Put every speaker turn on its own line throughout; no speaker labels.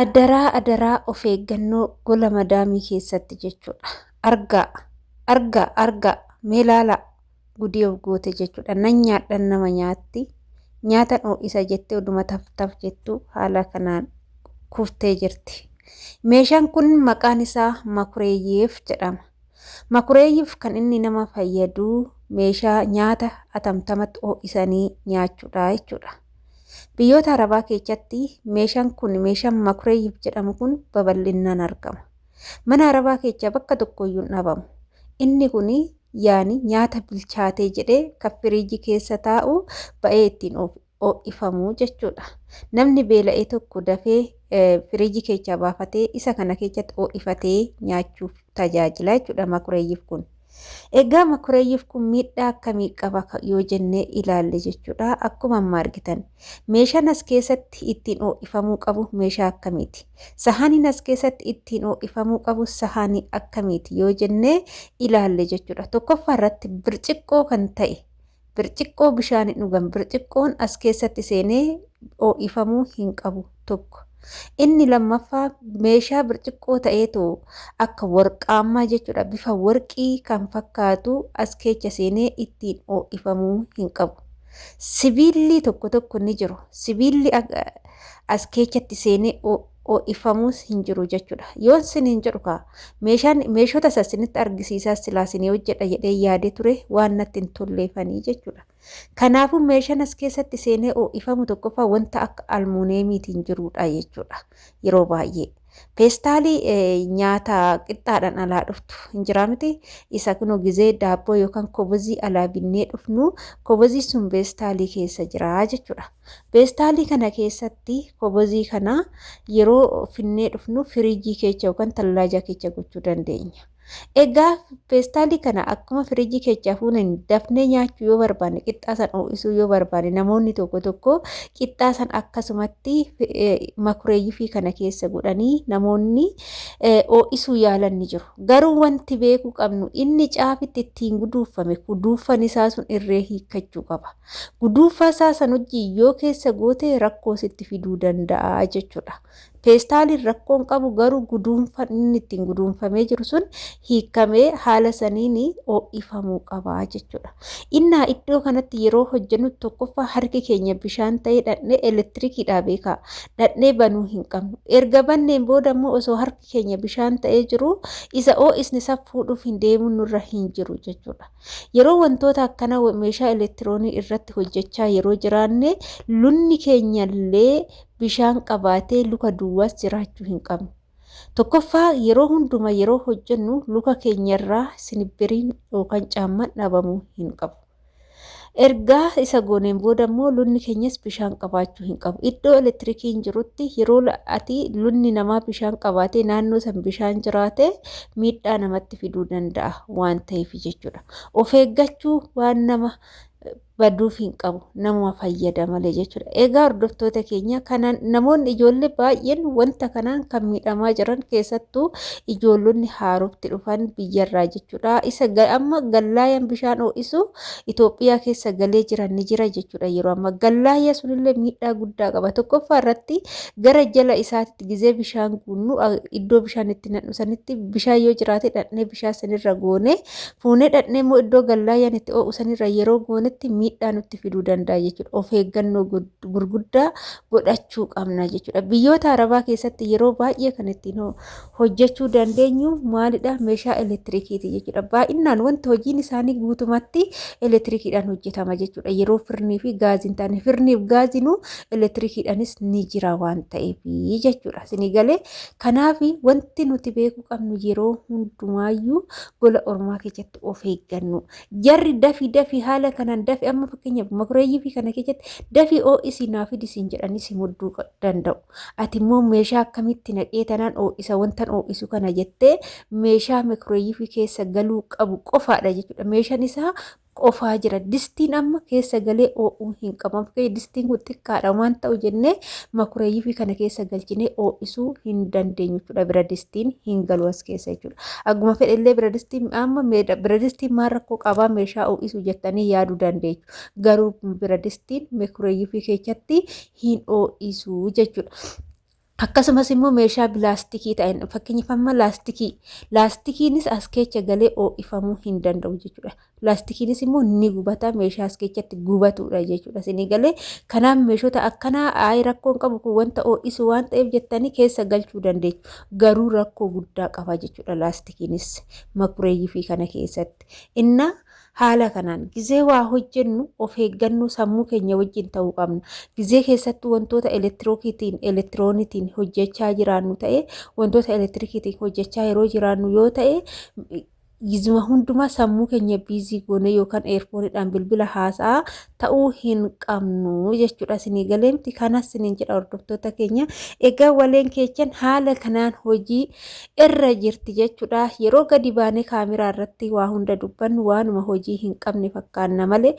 Adaraa adaraa of eeggannoo gola madaamii keessatti jechuudha. Argaa argaa argaa mee ilaalaa gudii of goote jechuudha. Nan nyaadhan nama nyaatti nyaatan ho'isa jettee oduma taf taf jettu haala kanaan kuftee jirti. Meeshaan kun maqaan isaa makureeyyeef jedhama. Makureeyyiif kan inni nama fayyadu meeshaa nyaata atamtamatti ho'isanii nyaachuudha jechuudha. Biyyoota Arabaa keessatti meeshaan kun meeshaan makureeyyiif jedhamu kun babal'inaan argama. Mana Arabaa keessaa bakka tokkoyyuu hin dhabamu. Inni kun yaani nyaata bilchaatee jedhee kan firiijii keessa taa'u ba'ee ittiin ho'ifamu jechuudha. Namni beela'ee tokko dafee firiijii keessaa baafatee isa kana keessatti ho'ifatee nyaachuuf tajaajila jechuudha makureeyyiif kun. Egaa makureeyyiif kun miidhaa akkamii qaba yoo jennee ilaalle jechuudha. Akkuma amma argitan meeshaan as keessatti ittiin ho'ifamuu qabu meeshaa akkamiiti? Sahaaniin as keessatti ittiin ho'ifamuu qabu sahaanii akkamiiti yoo jennee ilaalle jechuudha. Tokkoffaa irratti birciqqoo kan ta'e birciqqoo bishaan hin dhugan birciqqoon as keessatti seenee ho'ifamuu hin qabu tokko. Inni lammaffaa meeshaa birciqqoo ta'eetu akka warqaammaa jechuudha. Bifa warqii kan fakkaatu as keessa seenee ittiin ho'ifamuu hin qabu. Sibiilli tokko tokko ni jiru. Sibiilli as keessatti seenee ho'ifamuus hin jiru jechuudha. Yoon siniin jedhu kaa meeshaan meeshota isa sinitti argisiisaa silaa sinii hojjedha jedhee yaadee ture waan natti hin tolleefanii jechuudha. Kanaafuu meeshaan as keessatti seenee ho'ifamu tokkoffaa wanta akka almuuneemiitiin jirudha jechuudha yeroo baay'ee. Peestaalii nyaata qixxaadhaan alaa dhuftu hin jiraa miti. Isa kunoo gizee daabboo yookaan kobozii alaa binnee dhufnu kobozii sun peestaalii keessa jira jechuudha. Peestaalii kana keessatti kobozii kana yeroo finnee dhufnu firiijii keessa yookaan tallaajaa keessa gochuu dandeenya. Egaa peestaalii kana akkuma firiijii keessaa fuuneen dafnee nyaachuu yoo barbaanne qixxaa san ho'isuu yoo barbaanne namoonni tokko tokko qixxaa san akkasumatti makureeyyifii kana keessa godhanii namoonni ho'isuu yaalan ni jiru. Garuu wanti beekuu qabnu inni caafitti ittiin guduunfame guduunfan isaa sun irree hiikkachuu qaba. Guduunfaa isaa san hojii yoo keessa goote rakkoo sitti fiduu danda'a jechuudha. Peestaaliin rakkoo hin qabu garuu guduunfan inni ittiin guduunfamee jiru sun hiikamee haala saniin ho'ifamuu qaba jechuudha. Innaa iddoo kanatti yeroo hojjennu tokkoffaa harki keenya bishaan ta'ee dhaqnee elektirikiidhaa beekaa dhaqnee banuu hin qabnu. Erga banneen booda immoo osoo harki keenya bishaan ta'ee jiru isa ho'isne san fuudhuuf hin deemuun nurra hin jiru jechuudha. Yeroo wantoota akkana meeshaa elektiroonii irratti hojjechaa yeroo jiraanne lunni keenyallee bishaan qabaatee luka duwwaas jiraachuu hin qabnu. Tokkoffaa yeroo hunduma yeroo hojjennu luka keenyarraa sinibbiriin yookaan caammaan dhabamuu hin qabu. Ergaa isa gooneen booda immoo lunni keenyas bishaan qabaachuu hin qabu. Iddoo elektirikiin jirutti yeroo ati lunni namaa bishaan qabaatee naannoo san bishaan jiraate miidhaa namatti fiduu danda'a waan ta'eef jechuudha. Of eeggachuu waan nama baduuf hin qabu namuma fayyada malee jechuudha. Egaa hordoftoota keenya kanaan namoonni ijoollee baay'een wanta kanaan kan miidhamaa jiran keessattuu ijoollonni haarofti dhufan biyyarraa jechuudha. Isa amma gallaayaan bishaan ho'isu Itoophiyaa keessa galee jiran ni jira jechuudha yeroo amma gallaaya sunillee miidhaa guddaa qaba. Tokkoffaa irratti gara jala isaatti gizee bishaan guunnu iddoo bishaan itti nadhu sanitti bishaan yoo jiraate dhaqnee bishaan sanirra goone Fuunee dhaqnee immoo iddoo gallaayyaan itti oo'u sanirra yeroo goonetti miidhaa nutti fiduu danda'a jechuudha. Of eeggannoo gurguddaa godhachuu qabna jechuudha. Biyyoota Arabaa keessatti yeroo baay'ee kan ittiin hojjechuu dandeenyu maalidha? Meeshaa elektirikiiti jechuudha. Baay'inaan wanti hojiin isaanii guutumatti elektirikiidhaan hojjetama jechuudha. Yeroo firnii fi gaaziin taane firnii fi gaaziinuu elektirikiidhaanis ni jira waan ta'eef jechuudha. Isinii galee kanaaf wanti nuti beekuu qabnu yeroo hundumaayyuu gola ormaa keessatti of eeggannu. Jarri dafi dafi haala kanaan dafi amma fakkeenyaaf makureeyyii fi kana keessatti dafi oo'isii naa fidi siin jedhanii si mudduu danda'u. Ati immoo meeshaa akkamitti naqee tanaan oo'isa wantan oo'isu kana jettee meeshaa makureeyyii fi keessa galuu qabu qofaadha jechuudha. Meeshaan isaa qofaa jira. Distiin amma keessa galee oo'uu hin qabu. Amma fakkeenyaaf distiin kun xiqqaadha waan ta'u jennee makureeyyii fi kana keessa galchinee oo'isuu hin dandeenyu jechuudha. Bira distiin hin galu as keessa jechuudha. Akkuma fedhellee bira distiin amma bira distiin maal rakkoo qabaa meeshaa oo'isuu jettanii yaaduu dandeechu. Garuu bira distiin makureeyyii fi keessatti hin oo'isuu jechuudha. Akkasumas immoo meeshaa bilaastikii ta'an, fakkeenyaaf amma laastikii, laastikiinis as keessa galee ho'ifamuu hin danda'u jechuudha. Laastikiinis immoo ni gubata, meeshaa as keessatti gubatudha jechuudha. Isinii galee? Kanaaf meeshota akkanaa ayi rakkoon qabu kun wanta ho'isu waan ta'eef jettanii keessa galchuu dandeessu. Garuu rakkoo guddaa qaba jechuudha laastikiinis makureeyyii kana keessatti. Inna haala kanaan gizee waa hojjennu of eeggannoo sammuu keenya wajjin ta'uu qabna. Gizee keessattuu wantoota elektirookiitiin elektiroonitiin hojjechaa jiraannu ta'e, wantoota elektirikiitiin hojjechaa yeroo jiraannu yoo ta'e, gizuma hundumaa sammuu keenya busy goone yookaan earphoneiidhaan bilbila haasa'aa ta'uu hin qabnu jechuudha. Isinii galeemti? Kanas isiniin jedha, hordoftoota keenya. Egaa waleen keechan haala kanaan hojii irra jirti jechuudha. Yeroo gadi baanee kaameraa irratti waa hunda dubbannu waanuma hojii hin qabne fakkaanna malee,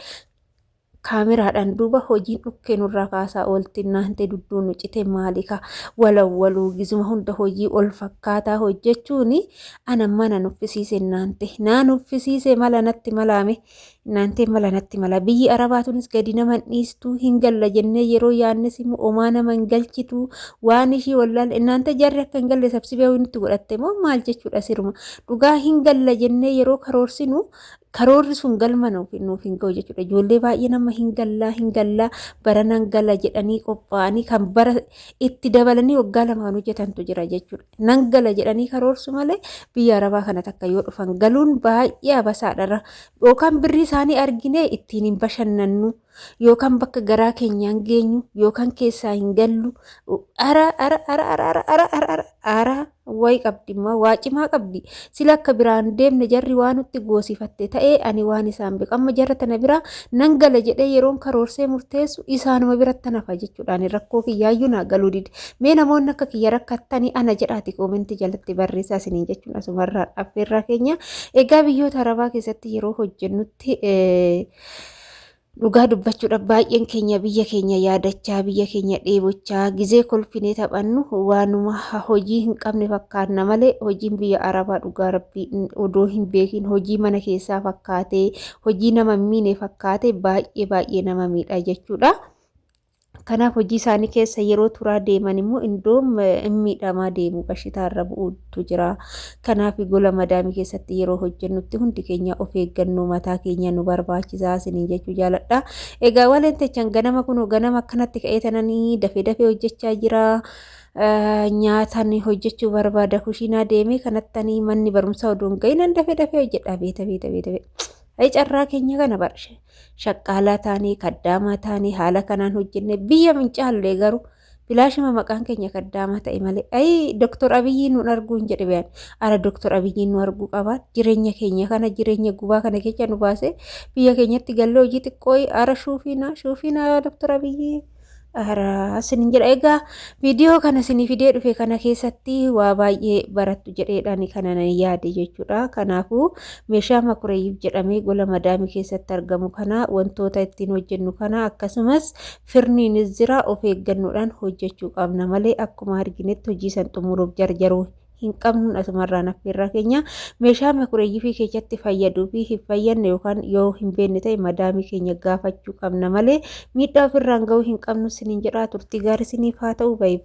kaameraadhaan duuba hojiin dhukkee nurraa kaasaa oolti. Naantee dudduun nu cite maalika walawwaluu gizuma hunda hojii ol fakkaataa hojjechuuni ana mana nuffisiise, naante naa nuffisiise, mala natti malaame, naantee mala natti mala. Biyyi arabaa tunis gadi nama hin dhiistuu. Hin galla jennee yeroo yaannes immoo omaa nama hin galchitu. Waan ishii wallaale naante, jarri akka hin galle sabsibee nutti godhatte moo maal jechuudha? Siruma dhugaa hin galla jennee yeroo karoorsinu karoorri sun galma nuuf hin ga'u jechuudha. Ijoollee baay'ee nama hin gallaa, hin gallaa, baranan gala jedhanii qophaa'anii kan bara itti dabalanii waggaa 2 kan hojjetantu jira jechuudha. Nan gala jedhanii karoorsu malee biyya arabaa kana takka yoo dhufan galuun baay'ee abasaadha. Yookaan birrii isaanii arginee ittiin hin bashannannu, yookaan bakka garaa keenyaan geenyu, yookaan keessaa hin gallu. Ara ara ara ara ara ara ara ara ara wayi qabdi immoo waa cimaa qabdi. Sila akka biraan deemne jarri waan nutti goosifatte ta'ee ani waan isaan beeku. Amma jarra tana biraa nan gala jedhee yeroon karoorsee murteessu isaanuma biratti nafa jechuudhaan rakkoo kiyyaayyuu naa galuu dide. Mee namoonni akka kiyya rakkattanii ana jedhaati koomentii jalatti barreessaa isiniin jechuun asumarraa affeerraa keenya. Egaa biyyoota arabaa keessatti yeroo hojjennutti, dhugaa dubbachuudhaaf, baay'een keenya biyya keenya yaadachaa, biyya keenya dheebochaa, gizee kolfinee taphannu waanuma hojii hin qabne fakkaanna malee hojiin biyya arabaa dhugaa rabbii odoo hin beekin hojii mana keessaa fakkaatee, hojii nama hin miine fakkaatee baay'ee baay'ee nama miidha jechuudha. Kanaaf hojii isaanii keessa yeroo turaa deeman immoo indoom hin miidhamaa deemu, bashitaarra bu'uutu jira. Kanaaf gola madaamii keessatti yeroo hojjennutti hundi keenya of eeggannoo mataa keenya nu barbaachisaa isiniin jechuu jaaladha. Egaa waleen techan ganama kunoo ganama akkanatti ka'ee tananii dafee dafee hojjechaa jira. Nyaatan hojjechuu barbaada, kushiinaa deemee kanattanii manni barumsaa odoo hin ga'iin dafee dafee hojjedha. Beeta beeta beeta beeta. Ayi carraa keenya kana barshe. Shaqqaalaa taanee, kaddaamaa taanee haala kanaan hojjenne biyya mincaallee, garuu bilaashuma maqaan keenya kaddaamaa ta'e malee. Ayi Doktor Abiyyiin nun arguu hin jedhe bayaan. Ara Doktor Abiyyiin nu arguu qabaan, jireenya keenya kana, jireenya gubaa kana keessa nu baasee biyya keenyatti gallee hojii xiqqoo ara shuufiina shuufiina Doktor Abiyyii. Ara isinin jedha. Egaa viidiyoo kana isinii fidee dhufe kana keessatti waa baay'ee barattu jedheedhaan kana nan yaade jechuudha. Kanaafuu meeshaa makureeyyiif jedhamee gola madaamii keessatti argamu kana, wantoota ittiin hojjennu kana, akkasumas firniinis jira, of eeggannoodhaan hojjechuu qabna malee akkuma arginetti hojii san xumuruuf jarjaruu hin qabnuun asumarraan affeerraa keenya. Meeshaa makureeyyifii keessatti fayyaduu fi hin fayyadne yookaan yoo hin beekne ta'e madaamii keenya gaafachuu qabna malee miidhaa ofirraan ga'uu hin qabnu isiniin jedhaa. Turtii gaarii isiniif haa ta'u. Baay'ee.